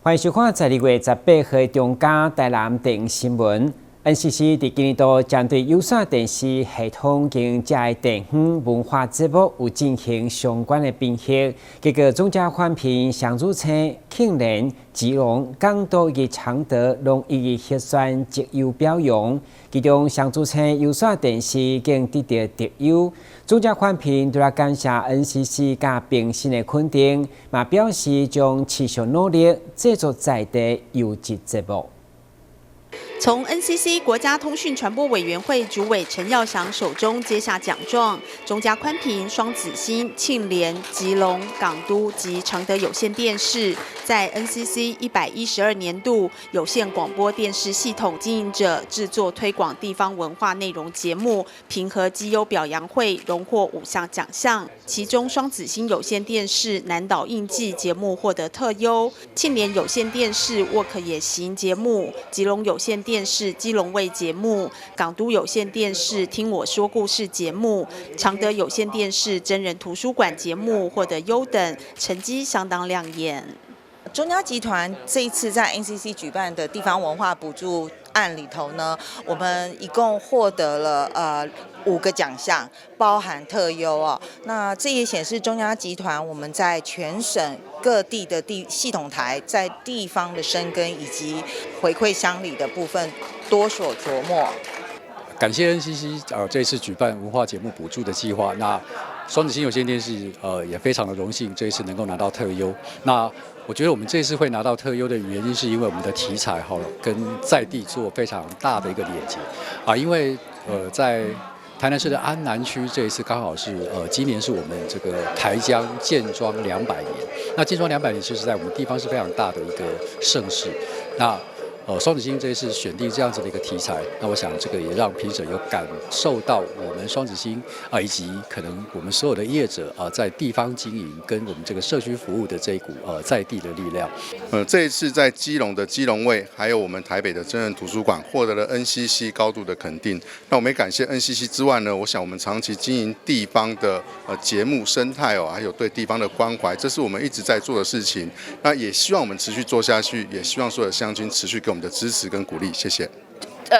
歡迎收看12月18號中嘉台南電新聞。NCC 佇今年度針對有線電視系統經營者的地方文化節目有進行相關的評核，結果中嘉寬頻、雙子星、慶聯、基隆、港都以及常德攏一一獲選績優表揚。其中雙子星有線電視更得著特優。中嘉寬頻除了感謝 NCC 佮評審的肯定，嘛表示將持續努力製作在地優質節目。從 NCC 國家通訊傳播委員會主委陳耀祥手中接下獎狀，中嘉寬頻、雙子星、慶聯、基隆、港都及常德有線電視，在 NCC 112年度有線廣播電視系統經營者製作推廣地方文化內容節目評核績優表揚會榮獲五項獎項，其中雙子星有線電視南島印記節目獲得特優，慶聯有線電視沃克也行節目，基隆有線電視基隆衛節目、港都有線電視聽我說故事節目、常德有線電視真人圖書館節目獲得優等，成績相當亮眼。中嘉集團這一次在 NCC 舉辦的地方文化補助案裡頭呢，我們一共獲得了五個獎項，包含特優哦。那這也顯示中嘉集團我們在全省各地的地系統台在地方的深耕以及回饋鄉里的部分多所著墨。感謝 NCC 這次舉辦文化節目補助的計劃，那雙子星有線電視也非常的榮幸這一次能夠拿到特優。那我覺得我們這次會拿到特優的原因，是因為我們的題材哈跟在地做非常大的一個連結啊，因為在台南市的安南區這一次剛好是今年是我們這個台江建莊200年，那建莊兩百年其實在我們地方是非常大的一個盛事。那雙子星這一次選定這樣子的一個題材，那我想這個也讓評審有感受到我們雙子星啊，以及可能我們所有的業者啊，在地方經營跟我們這個社區服務的這一股在地的力量。這一次在基隆的基隆衛，還有我們台北的真人圖書館獲得了 NCC 高度的肯定。那我們也感謝 NCC 之外呢，我想我們長期經營地方的節目生態哦，還有對地方的關懷，這是我們一直在做的事情。那也希望我們持續做下去，也希望所有的鄉親持續給我們的支持跟鼓勵，謝謝。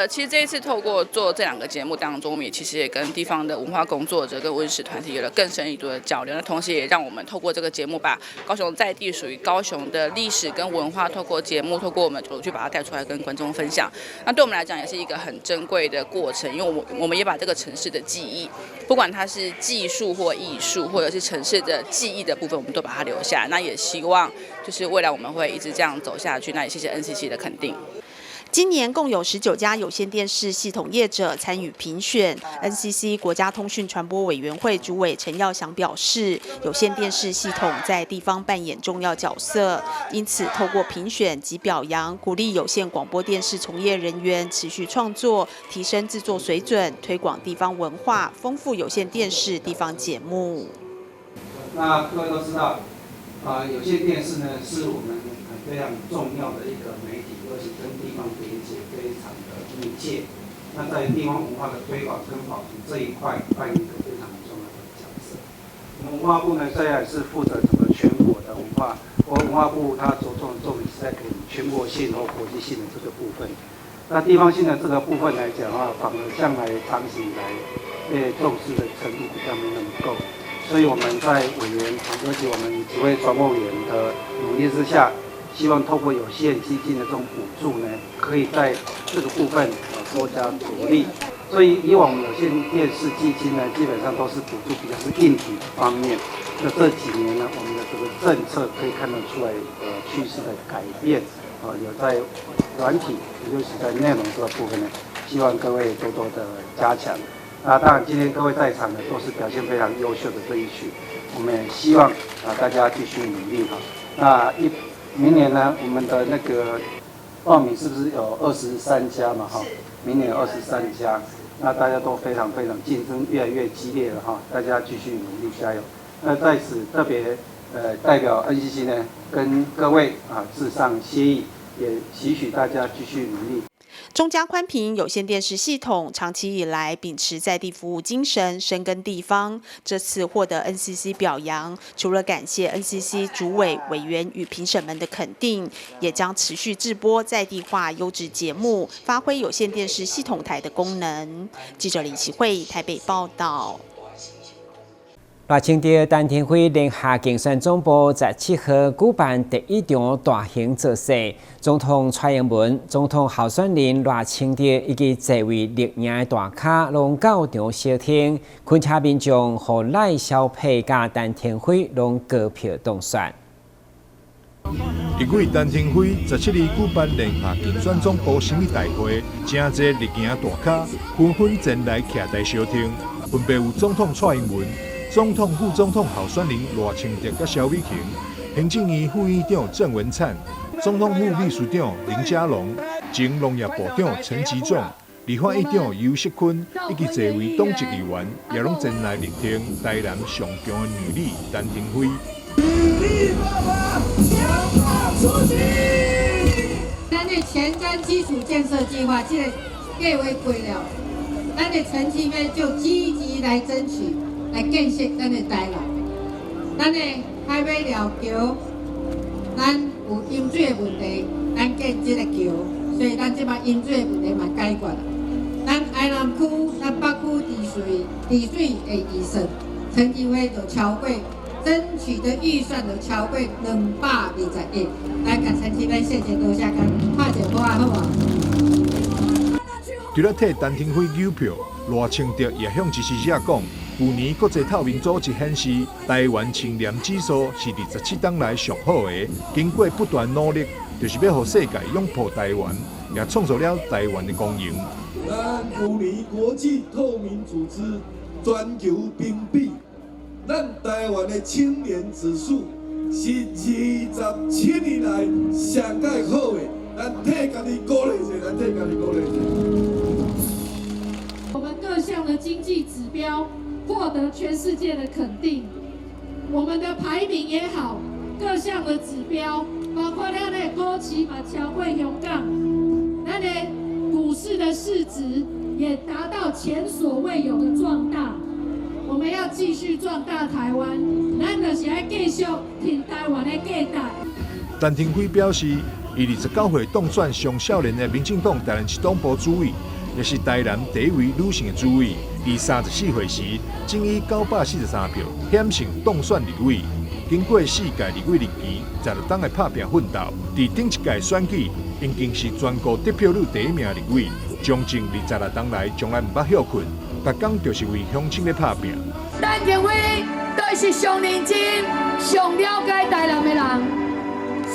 其實這一次透過做這兩個節目當中，我們也其實也跟地方的文化工作者跟文史團體有了更深一步的交流。那同時也讓我們透過這個節目，把高雄在地屬於高雄的歷史跟文化，透過節目，透過我們去把它帶出來跟觀眾分享。那對我們來講也是一個很珍貴的過程，因為我們也把這個城市的記憶，不管它是技術或藝術，或者是城市的記憶的部分，我們都把它留下。那也希望就是未來我們會一直這樣走下去。那也謝謝 NCC 的肯定。今年共有19家有線電視系統業者參與評選。NCC 國家通訊傳播委員會主委陳耀祥表示，有線電視系統在地方扮演重要角色，因此透過評選及表揚，鼓勵有線廣播電視從業人員持續創作，提升製作水準，推廣地方文化，豐富有線電視地方節目。那各位都知道，啊，有線電視呢是我們非常重要的一個媒體，尤其跟地方連接非常的密切。那在地方文化的推廣跟保存這一塊，扮演一個非常重要的角色。我們文化部呢，雖然是負責整個全國的文化，我文化部它着重的重點是在給全國性或國際性的這個部分。那地方性的這個部分來講的話，反而向來長期以來被重視的程度比較沒那麼夠。所以我們在委員，尤其我們幾位傳播委員的努力之下，希望透過有線基金的這種補助呢，可以在這個部分多加着力。所以以往有線電視基金呢，基本上都是補助比較是硬體方面。那這幾年呢，我們的這個政策可以看得出來，趨勢的改變，啊，有在軟體，也就是在內容這個部分呢，希望各位多多的加強。那當然，今天各位在場的都是表現非常優秀的這一群，我們也希望啊大家繼續努力哈。那明年呢，我們的那個報名是不是有二十三家嘛？哈，明年有二十三家，那大家都非常非常競爭越來越激烈了哈，大家繼續努力加油。那在此特別代表 NCC 呢，跟各位啊致上謝意，也期許大家繼續努力。中嘉寬頻有線電視系統長期以來秉持在地服務精神，深耕地方。這次獲得 NCC 表揚，除了感謝 NCC 主委委員與評審們的肯定，也將持續製播在地化優質節目，發揮有線電視系統台的功能。記者林啟慧台北報道。賴清德、陳亭妃聯合競選總部17號舉辦第一場大型造勢，總統蔡英文、總統候選人賴清德以及濟位綠營的大咖攏到場相挺，懇請民眾予賴蕭配佮陳亭妃攏高票當選。立委陳亭妃17日舉辦聯合競選總部成立大會，誠濟綠營大咖紛紛前來徛台相挺，分別有總統蔡英文、總統副總統候選人賴清德佮蕭美琴，行政院副院長鄭文燦，總統府秘書長林佳龍，前農業部長陳吉仲，立法院長游錫堃，以及濟位黨籍議員，也攏前來力挺台南上強的女力陳亭妃。女力爸爸強大出擊！咱的前瞻基礎建設計劃這個計劃過了，咱的陳亭妃就積極來爭取。來建設咱的台南，咱的海尾寮橋，咱有淹水的問題，咱建這個橋，所以咱這擺淹水的問題嘛解決啦。咱愛南區、咱北區治水的預算，陳亭妃就超過爭取的預算就超過220億，來共陳亭妃謝謝多謝，共拍一個鼓好無？除了替陳亭妃扭票，賴清德也向支持者講。舊年國際透明組織顯示，台灣清廉指數是27冬來上好的。經過不斷努力，就是欲予世界擁抱台灣，也創造了台灣的光榮。咱舊年國際透明組織全球評比，咱台灣的清廉指數是27年來上蓋好的。咱替家己鼓勵者，咱替家己鼓勵者。我們各項的經濟指標獲得全世界的肯定，我們的排名也好，各項的指標，包括咱的股市嘛超過香港，咱的股市的市值也達到前所未有的壯大。我們要繼續壯大台灣，咱就是愛繼續挺台灣的價值。陳亭妃表示，伊29歲當選上少年的民進黨台南市黨部主委，也是台南第一位女性的主委。伊34歲時，僅以943票險勝當選立委。經過四屆立委任期，16冬的拍拚奮鬥，佇頂一屆選舉，已經是全國得票率第一名立委。將近26冬來，從來毋捌歇睏，逐工就是為鄉親咧拍拚。陳亭妃就是上認真、上了解台南的人，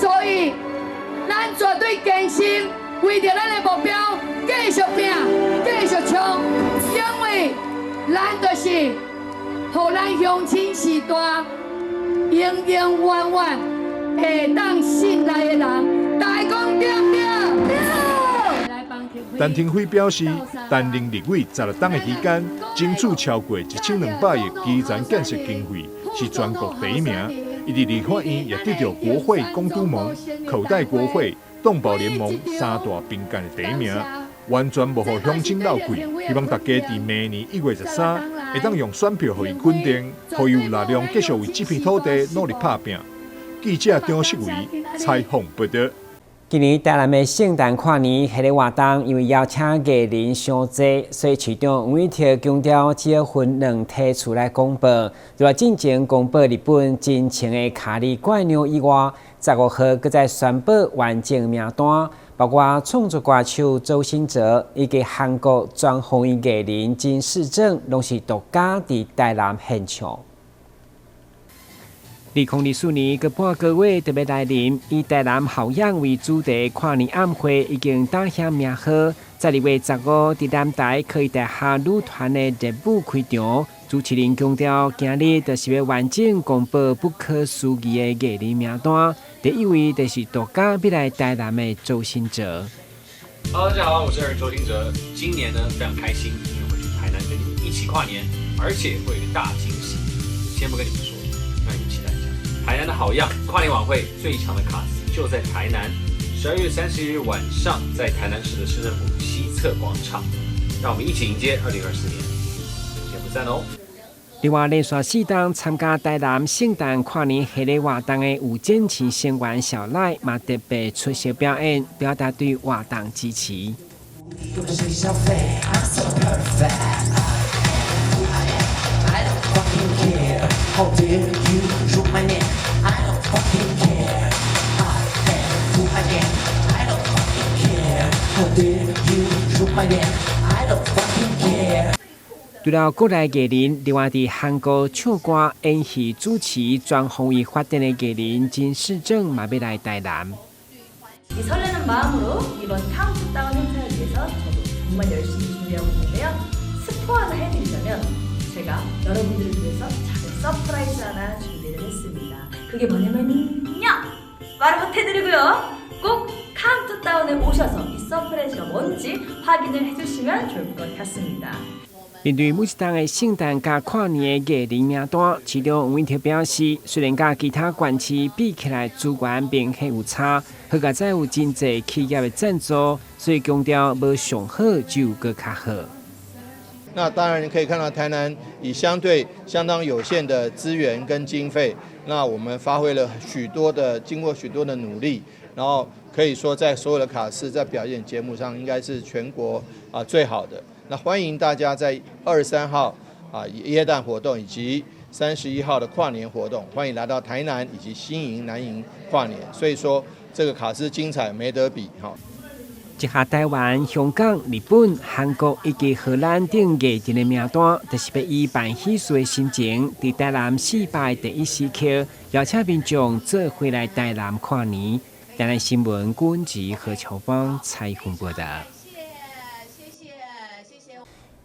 所以咱絕對堅信，為著咱的目標，繼續拚，繼續衝，因為咱就是予咱鄉親時代永永遠遠會當信賴的人，大家講對毋對？陳亭妃表示，擔任立委16冬的期間，爭取超過1200億基層建設經費，是全國第一名。伊佇立法院也得著國會公督盟、口袋國會、動保聯盟三大評鑑的第一名，完全無予鄉親落氣。希望大家佇明年1月13，會當用選票予伊肯定，予伊有力量繼續為這片土地努力拍拚。記者張世維採訪報導。今年台南的聖誕跨年系列活動，因為邀請藝人傷濟，所以市長黃偉哲強調，只要分兩梯次來公布。除了進前公布日本真情的卡利怪鳥以外，15號閣再宣布完整名單，包括創作歌手周興哲以及韓國全方位藝人金世正，攏是獨家佇台南獻唱。2024年閣半個月就欲來臨，以台南好樣為主題跨年晚會已經打響名號。12月15，佇南台科技大學女團的熱舞開場，主持人強調，今日就是欲完整公布不可思議的藝人名單。第一位就是獨家欲來台南的周興哲。 Hello，大家好，我是周興哲。今年呢非常開心，因為會去台南跟你們一起跨年，而且會有一個大驚喜，先不跟你們說，讓你們期待一下。台南的好樣跨年晚會最強的卡司就在台南， 12月31日晚上，在台南市的市政府西侧廣場，讓我們一起迎接2024年，不見不散哦！另外，連續四冬參加台南聖誕跨年系列活動的有戰琴成員小賴，嘛特別出席表演，表達對活動支持。除了國內藝人，另外佇韓國唱歌、演戲、主持、全方位發展的藝人金世正嘛欲來台南。 이 설레는 마음으로 이번 카운트다운 행사를 위해서 저도 정말 열심히 준비하고 있는데요. 스포 하나 해드리자면 제가 여러분들을 위해서 작은 surprise 하나 준비를 했습니다. 그게 뭐냐면요! 말을 못 해드리고요. 꼭 카운트다운에 오셔서 이 surprise가 뭔지 확인을 해주시면 좋을 것 같습니다. 面對每一冬的聖誕佮跨年的藝人名單，市長黃偉哲表示，雖然佮其他縣市比起來資源明顯有差，好佳哉有真濟企業的贊助，所以強調無上好，只有閣較好。那當然你可以看到，台南以相對相當有限的資源跟經費，那我們發揮了許多的，經過許多的努力，然後可以說在所有的卡司在表演節目上，應該是全國啊最好的。那歡迎大家在23號啊耶誕活動以及31號的跨年活動，歡迎來到台南以及新營、南營跨年。所以說這個卡司精彩沒得比哈。這下台灣、香港、日本、韓國以及荷蘭等藝人的名單，就是欲以辦喜事的心情，佇台南四百第一時刻，邀請民眾做伙來台南跨年。台南新聞郭文吉何秋芳採訪報道。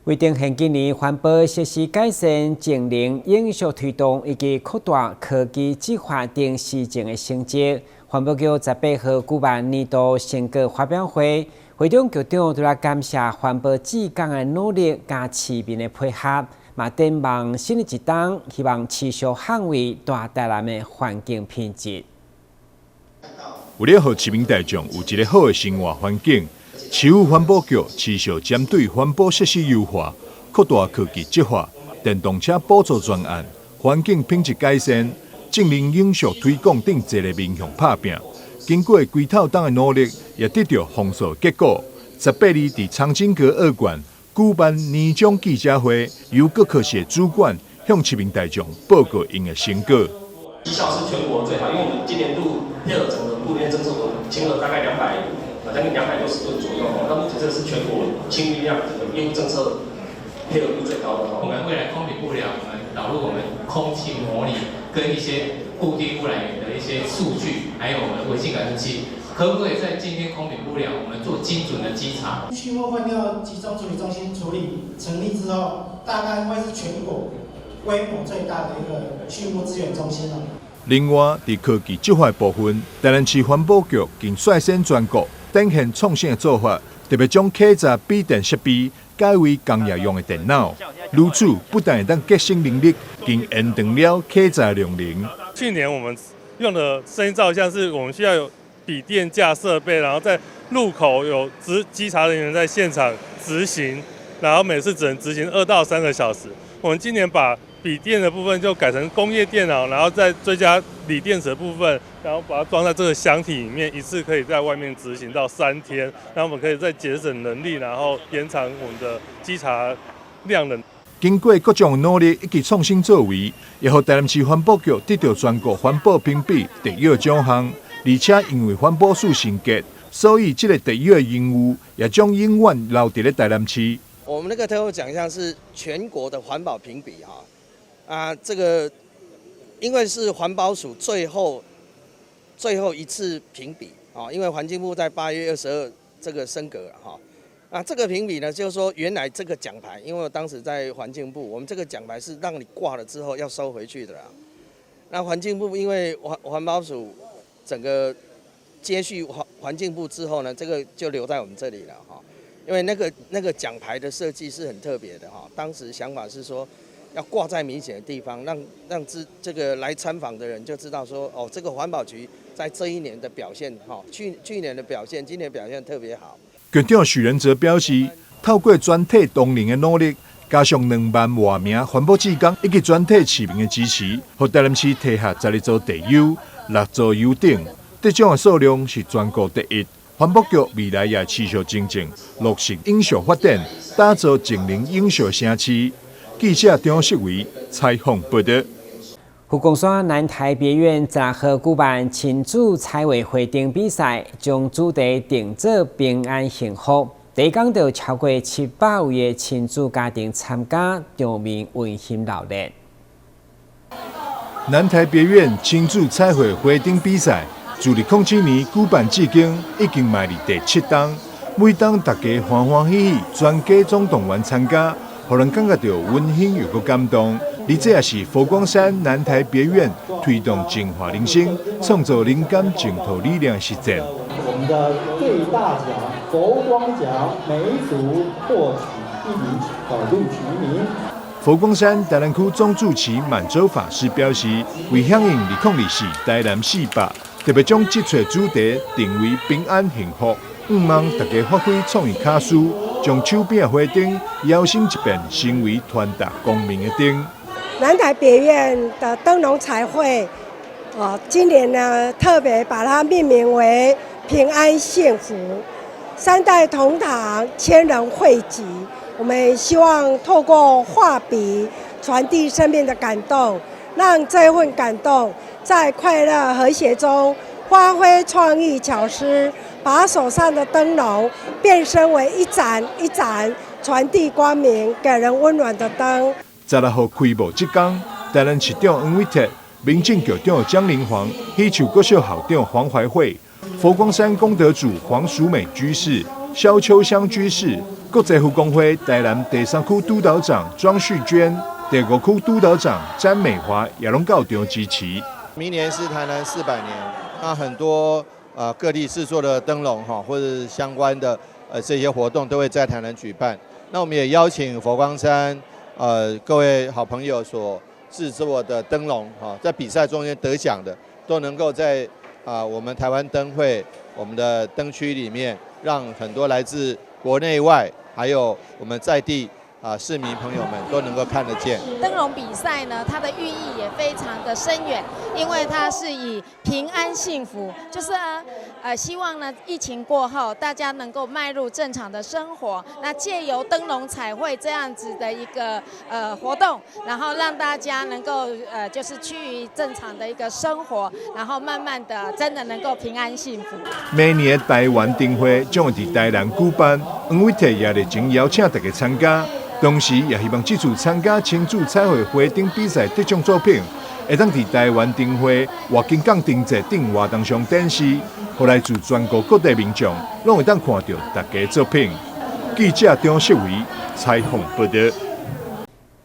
為呈現今年環保設施改善、淨零永續推動以及擴大科技執法等施政的成績，環保局18號舉辦年度成果發表會，會中局長除了感謝環保志工的努力佮市民的配合，嘛展望新的一冬，希望持續捍衛大台南的環境品質。為了予市民大眾有一個好的生活環境，市府環保局持續針對環保設施優化、擴大科技執法、電動車補助專案、環境品質改善、淨零永續推廣等濟个面向拍拚。經過規透冬的努力，也得著豐碩結果。18日佇藏經閣二館舉辦年終記者會，由各科室主管向市民大眾報告𪜶的成果。績效是全國最好，因為我們今年度配合整個固定政策，我們清了大概將近260噸左右。那目前這個是全國清運量整個業務政策配合度最高的。我們未來空品不良，我們導入我們空氣模擬跟一些固定污染源的一些數據，還有我們的微信感測器，可不可以在今天空品不良，我們做精準的稽查？畜牧糞尿集中處理中心處理成立之後，大概會是全國規模最大的一個畜牧資源中心了。另外，佇科技執法部分，台南市環保局更率先全國展現創新的做法，特別將稽查筆電設備改為工業用的電腦，如此不但會當節省人力，更延長了稽查量能。去年我們用的聲音照相是我們需要有筆電架設備，然後在路口有執稽查人員在現場執行，然後每次只能執行2到3個小時。我們今年把筆電的部分就改成工業電腦，然後再追加鋰電池的部分，然後把它裝在這個箱體裡面，一次可以在外面執行到3天，然後我們可以再節省人力，然後延長我們的稽查量能。經過各種努力以及創新作為，也予台南市環保局得著全國環保評比特優獎項，而且因為環保署升格，所以這個特優的榮譽也將永遠留佇咧台南市。我們那個特優獎項是全國的環保評比哈。啊，這個因為是環保署最後一次評比啊，因為環境部在8月22這個升格哈。啊，這個評比呢，就是說原來這個獎牌，因為我當時在環境部，我們這個獎牌是讓你掛了之後要收回去的啦。那環境部因為環保署整個接續環境部之後呢，這個就留在我們這裡了哈。因為那個獎牌的設計是很特別的哈，當時想法是說。要掛在明顯的地方，讓這個來參訪的人就知道說，哦，這個環保局在這一年的表現，哈，去年的表現，今年表現特別好。局長許仁哲表示，透過全體同仁的努力，加上2萬外名環保志工以及全體市民的支持，予台南市提下12座地優、6座優等，得獎的數量是全國第一。環保局未來也持續精進，落實永續發展，打造淨零永續城市。記者張世維採訪報導。佛光山南台別院10號舉辦親子彩繪花燈比賽，將主題定做平安幸福。第一工就超過700位的親子家庭參加，場面溫馨熱烈。南台別院親子彩繪花燈比賽，自2007年舉辦至今，已經邁入第七冬。每當大家歡歡喜喜，全家總動員參加，予人感覺著溫馨又閣感動。而這也是佛光山南台別院推動淨化人生、創造人間淨土理念的實踐。我們的最大獎佛光獎，每組獲取一名錄取一名。佛光山台南區總住持滿洲法師表示，為響應2024台南400，特別將這次主題定為平安幸福，向望大家發揮創意巧思，將手邊的花燈搖身一變，成為傳達光明的燈。南台別院的燈籠彩繪，哦，今年呢特別把它命名為平安幸福，三代同堂，千人匯集。我們希望透過畫筆傳遞生命的感動，讓這份感動在快樂和諧中發揮創意巧思，把手上的燈籠變身為一盞一盞傳遞光明、給人溫暖的燈。 16號開幕這天，台南市長黃偉哲、民政局長江靈煌、喜樹國小校長黃懷慧、佛光山功德主黃淑美居士、蕭秋香居士、國際佛光會台南第三區督導長莊旭娟、第五區督導長詹美華也攏到場支持。明年是台南400年，那很多各地製作的燈籠哈，或者相關的這些活動都會在台南舉辦。那我們也邀請佛光山各位好朋友所製作的燈籠哈，在比賽中間得獎的，都能夠在我們台灣燈會我們的燈區裡面，讓很多來自國內外，還有我們在地市民朋友們都能夠看得見。燈籠比賽呢，它的寓意也非常的深遠，因為它是以平安幸福，就是希望呢疫情過後，大家能夠邁入正常的生活。那借由燈籠彩繪這樣子的一個活動，然後讓大家能夠就是趨於正常的一個生活，然後慢慢的真的能夠平安幸福。每年的台灣燈會將會佇台南舉辦，黃偉哲也熱情邀請大家參加。同時，也希望這次參加親子彩繪花燈比賽得獎作品，會當佇台灣燈會活金港燈節等活動上展示，予來自全國各地民眾攏會當看著大家作品。記者張世維採訪報導。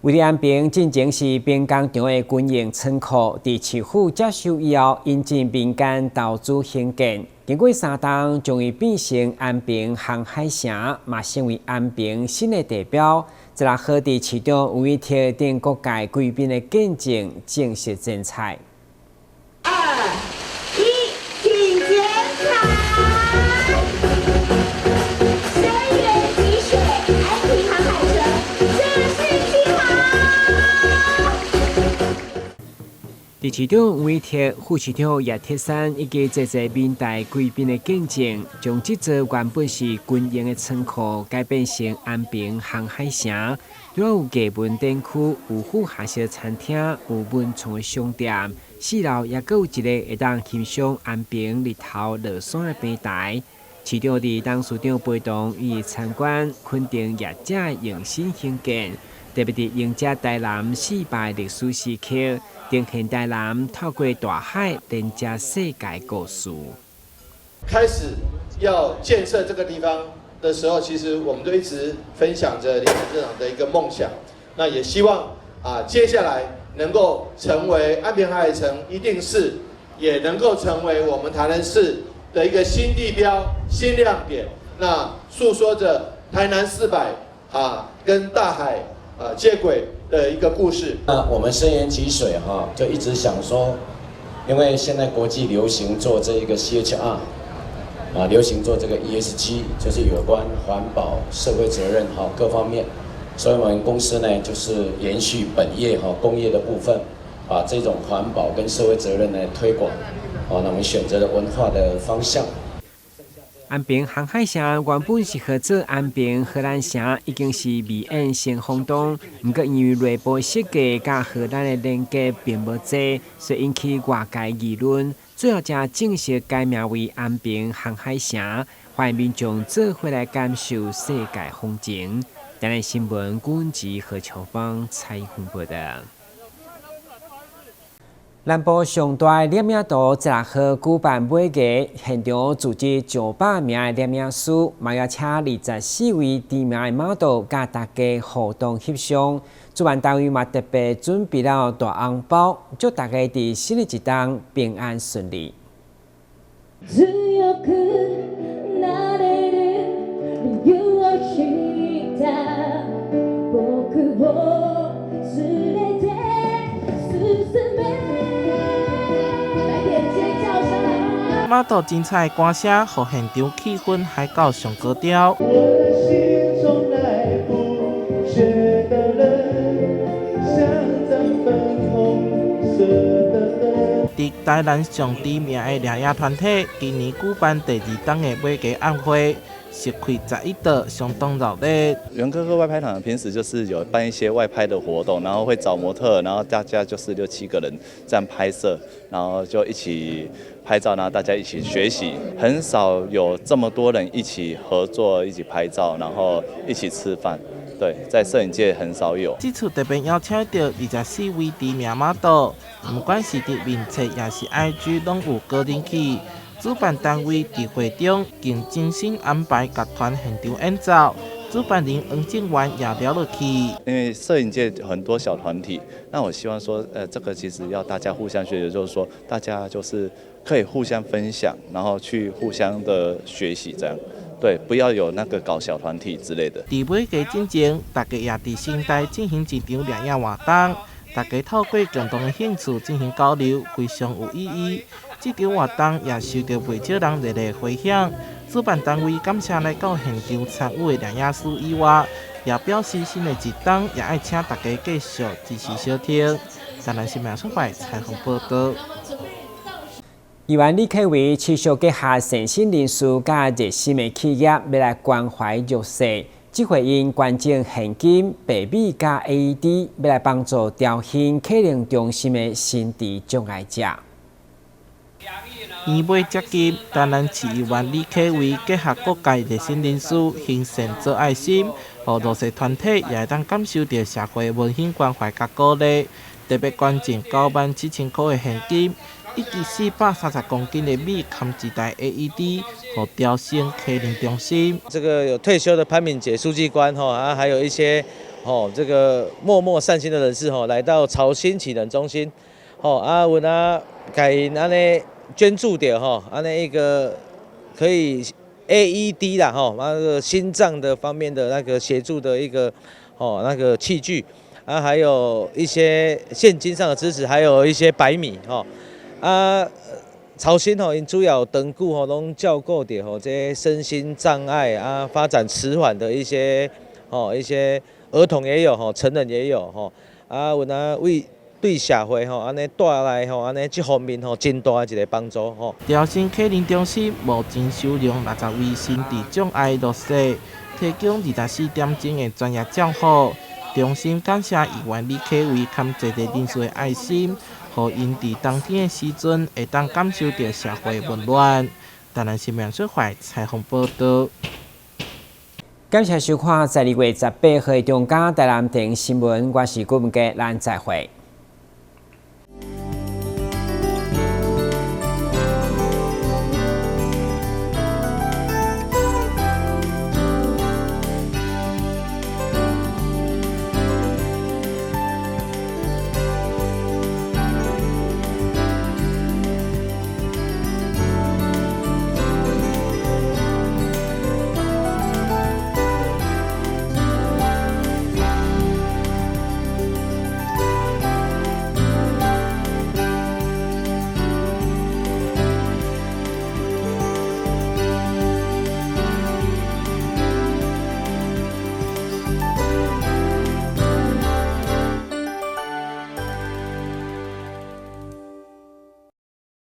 位佇安平進前是兵工廠的軍用倉庫，佇市府接收以後，引進民間投資興建。經過3冬，將伊變成安平航海城，嘛成為安平新的地標。16號佇市長黃偉哲等各界貴賓的見證，正式剪彩。二一，請剪彩！深淵積水，安平航海城正式啟航。佇市長黃偉哲、副市長葉鐵珊以及濟濟民代貴賓的見證，將這座原本是軍用的倉庫改變成安平航海城。除了有藝文展區、有富合式餐廳、有文創的商店，四樓也閣有一个會當欣賞安平日頭落山的平台。市長佇董事長陪同伊參觀，肯定業者用心興建，特別佇迎接台南400歷史時刻，呈現台南透過大海連接世界故事。開始要建設這個地方的時候，其實我們都一直分享着林市長的一個夢想。那也希望接下來能夠成為安平航海城，一定是也能夠成為我們台南市的一個新地標、新亮點。那訴說着台南400跟大海接軌，的一個故事。那我們深研吉水哈，就一直想說，因為現在國際流行做這一個 CHR，啊，流行做這個 ESG，就是有關環保、社會責任哈各方面，所以我們公司呢，就是延續本業哈工業的部分，把這種環保跟社會責任呢推廣，哦，那我們選擇了文化的方向。安平航海城原本是號做安平荷蘭城，已經是未演先轟動。毋過因為內部設計佮荷蘭的連結並無濟，所以引起外界議論。最後才正式改名為安平航海城，歡迎民眾做伙來感受世界風情。台南新聞郭吉何秋芳採訪報導。南部上大的攝影圖16號舉辦尾牙，現場組織上百名的攝影師，嘛邀請24位知名的 model，佮大家互動翕相。主辦單位嘛特別準備了大紅包，祝大家佇新的一冬平安順利。強くなれる理由を知った僕を連れて進め。 model 精彩歌聲，予現場氣氛嗨到上高潮。我心中來不屑的人，像張粉紅色的燈。佇台南上知名的攝影團體，今年舉辦第二冬的尾牙晚會，席開11桌，相當熱鬧。元科科外拍團平時就是有辦一些外拍的活動，然後會找模特，然後大家就是六七個人這樣拍攝，然後就一起拍照，然後大家一起學習。很少有這麼多人一起合作、一起拍照，然後一起吃飯。對，在攝影界很少有。這次特別邀請著24位知名 model，毋管是佇面冊抑是 IG，攏有高人氣。主辦單位佇會中更精心安排樂團現場演奏，主辦人黃正元也聊落去。因為攝影界很多小團體，那我希望說，這個其實要大家互相學習，就是說大家就是可以互相分享，然後去互相的學習，這樣。對，不要有那個搞小團體之類的。佇尾牙進前，大家也佇生態進行一場攝影活動，大家透過共同的興趣進行交流，非常有意義。這場活動也受到袂少人熱烈回響。主辦單位感謝來到現場參與的攝影師以外，也表示新的一冬也愛請大家繼續支持收聽。台南新聞出版採訪報導。議員李克為持續結合善心人士佮熱心的企業，欲來關懷弱勢。這回𪜶捐贈現金、白米佮 AED，欲來幫助兆興啟能中心的心智障礙者。年尾接近，台南市議員李克為結合各界熱心人士，行善做愛心，予弱勢團體也會當感受著社會溫馨關懷佮鼓勵。特別捐贈97,000箍的現金，以及430公斤的米，含一台 AED，予兆興啟能中心。這個有退休的潘敏傑書記官吼啊，還有一些吼這個默默善心的人士吼，來到朝興啟能中心，吼啊，阮啊，共𪜶按呢捐助著吼，按呢一個可以 AED 啦吼，那個心臟的方面的那個協助的一個吼那個器具。啊，還有一些現金上的支持，還有一些白米吼。啊，朝興吼，𪜶主要長久吼攏照顧著吼這身心障礙啊發展遲緩的一些吼一些兒童也有吼，成人也有吼。啊，有哪為對社會吼按呢帶來吼按呢這方面吼真大的一個幫助吼。兆興啟能中心目前收容60位心智障礙弱勢，提供24點鐘的專業照護。衷心感謝議員李克為佮在地人士的愛心，予𪜶佇冬天的時陣會當感受著社會溫暖。台南新聞出發採訪報導。感謝收看12月18號中間台南電新聞，我是郭文傑，咱再會。